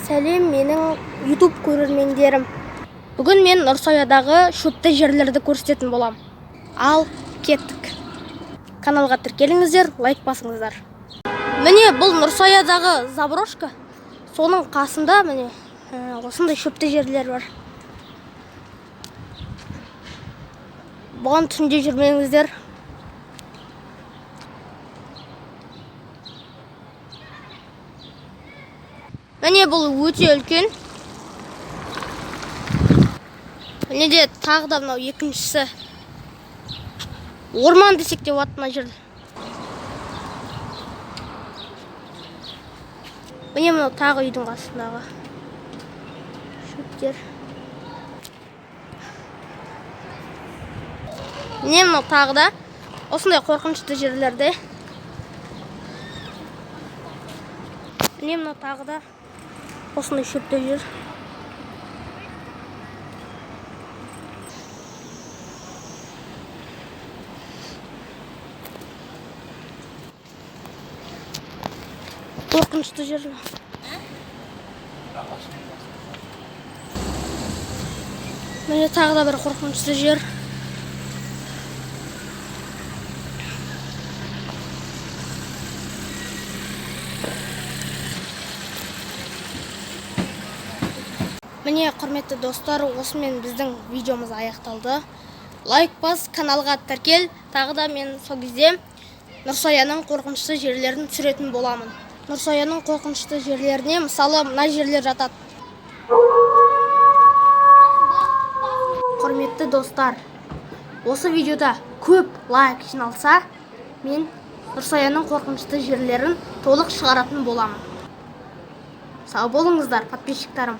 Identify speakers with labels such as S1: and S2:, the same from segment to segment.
S1: Сәлем, менің YouTube көрермендерім. Бүгін мен Нұрсаядағы шөпті жерлерді көрсететін болам. Ал кеттік. Каналға тіркеліңіздер, лайк басыңыздар. Міне, бұл Нұрсаядағы заброшка. Соның қасында міне осындай шөпті жерлер бар. Бұған түнде жүрмеңіздер. Міне, бұл өте үлкен. Міне де тағы да мынау екіншісі. Орман десек те болады мына жерді. Міне, мынау тағы үйдің қасындағы шөптер. Міне, мынау тағы да осындай қорқынышты жерлерде. Міне, мынау тағы да осындай шөпті жер. Қорқынышты жер. Міне, тағы да бір қорқынышты жер. Міне, құрметті достар, осымен біздің видеомыз аяқталды. Лайк бас, каналға тіркел. Тағы да мен сол кезде Нұрсаяның қорқынышты жерлерін түсіретін боламын. Нұрсаяның қорқынышты жерлеріне, мысалы, мына жерлер жатады. Құрметті достар, осы видеода көп лайк жиналса, мен Нұрсаяның қорқынышты жерлерін толық шығаратын боламын. Сау болыңыздар, подписчиктарым,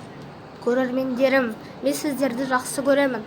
S1: көрермендерім. Мен сіздерді жақсы көремін.